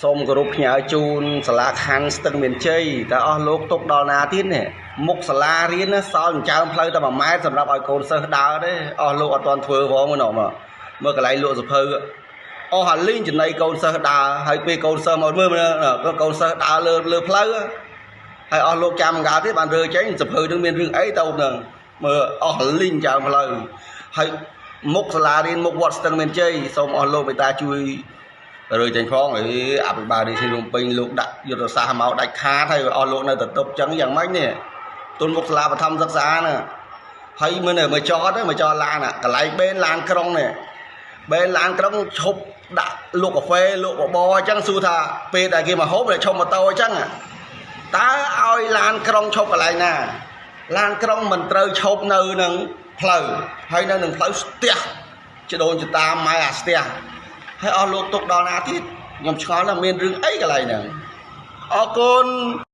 សូមគោរពផ្ញើជូនសាលាខណ្ឌស្ទឹងមានជ័យតើអស់លោកទុកដល់ណាទៀតនេះមុខសាលារៀនណាសល់ចិញ្ចើមផ្លូវតែ1ម៉ែត្រសម្រាប់ឲ្យកូនសិស្សដើរទេអស់លោកអត់ទាន់ធ្វើផងនោះមកមើលកន្លែងលក់សភៅអស់អាលីងចំណៃកូនសិស្សដើរហើយពេលកូនសិស្សមកមើលកូនសិស្សដើរលើលើផ្លូវហើយអស់លោកចាំកាលទៀតបានរើចេញសភៅនឹងមានរឿងអីទៅនឹងមើលអស់លីងចើមផ្លូវហើយមុខសាលារៀនមុខវត្តស្ទឹងមានជ័យសូមអស់លោកមេត្តាជួយរើចេញផងអីអភិបាលរាជធានីភ្នំពេញលោកដាក់យុទ្ធសាស្ត្រមកដាច់ខាតហើយអស់លោកនៅតែទប់ចឹងយ៉ាងម៉េចនេះទុនមុខសាលាបឋមសិក្សាណាហើយមើលនៅមើលចតមើលចតឡានកន្លែងបេនឡានក្រុងនេះបេនឡានក្រុងឈប់ដាក់លក់កាហ្វេលក់បបរអញ្ចឹងសួរថាពេលដែលគេមកហូបដែលឈប់ម៉ូតូអញ្ចឹងតើឲ្យឡានក្រុងឈប់កន្លែងណាឡានក្រុងមិនត្រូវឈប់នៅនឹងផ្លូវហើយនៅនឹងផ្លូវស្ទះចដូនចតាម៉ែអាស្ទះហើយអស់លោកទុកដល់ណាទៀតខ្ញុំឆ្ងល់ថាមានរឿងអីកន្លែងហ្នឹងអរគុណ។